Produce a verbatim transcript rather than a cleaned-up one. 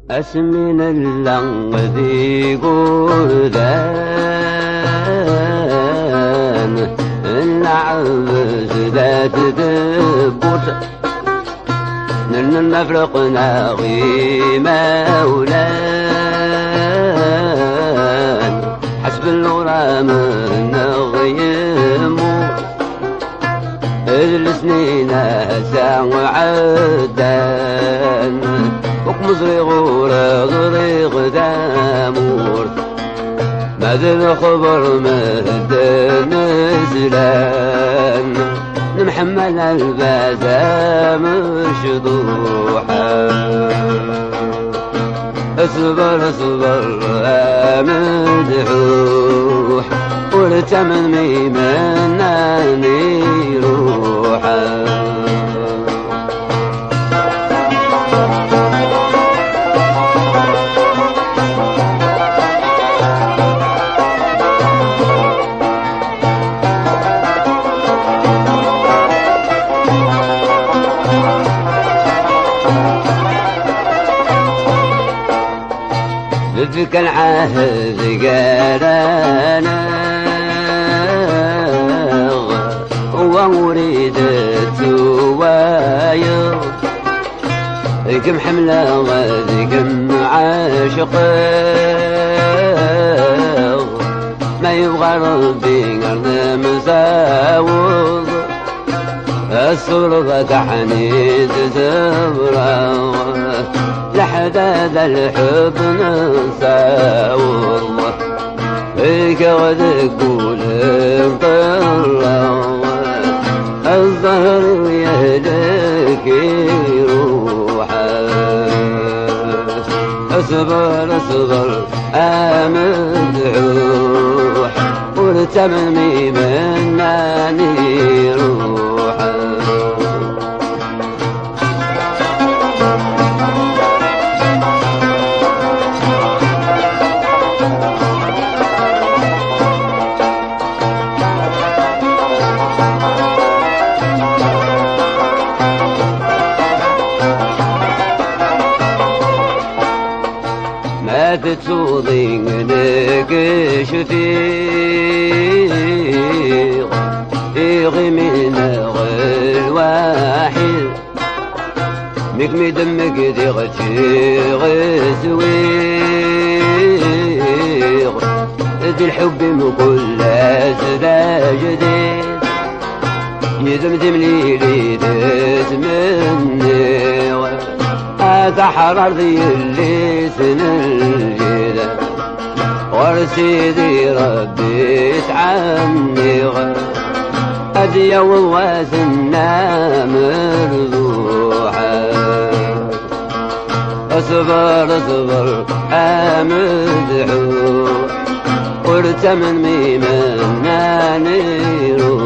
Asmi nella d igurdan, nleɛɛeb zdat tewwurt, nerna nafreq-nneɣ imawlan, ḥasben luɣram-nneɣ yemmur. D lesnin ass-a ɛeddan, ur kem-ẓriɣ ur ẓriɣ tamurt. Ma d lexber medden zlan, nemḥemmal a lbaz amecṭuḥ. Ṣber, ṣber, a Medḥuḥ, ur ttamen mi mennan iruḥ. Tefka lɛahed gar-aneɣ, wa ur itett wayeḍ. Deg-m ḥemmleɣ, deg-m ɛacqeɣ. Ma yebɣa Rebbi ar nemsaweḍ, asurḍ taḥnit zebreɣ, leḥdada lḥeb nessaweḍ. Ikeɣ deg wul nṭerreɣ, zzher-iw yehlek iruḥ. Ṣber, ṣber, a Medḥuḥ, ur ttamen mi mennan iruḥ. Ma tettuḍ-iyi nekk cfiɣ, iɣimi neɣ lwaḥid. Mi kem-id-mmegdiɣ ččiɣ swiɣ, d lḥubb-im kul ass d ajdid. Yid-m timlilit ttmenniɣ, a taḥrart yelli-s n lǧid. Ɣer Sidi Rebbi ttɛenniɣ, ad d-yaweḍ wass-nneɣ merbuḥ. Ṣber, ṣber, a Medḥuḥ, ur ttamen mi mennan iruḥ.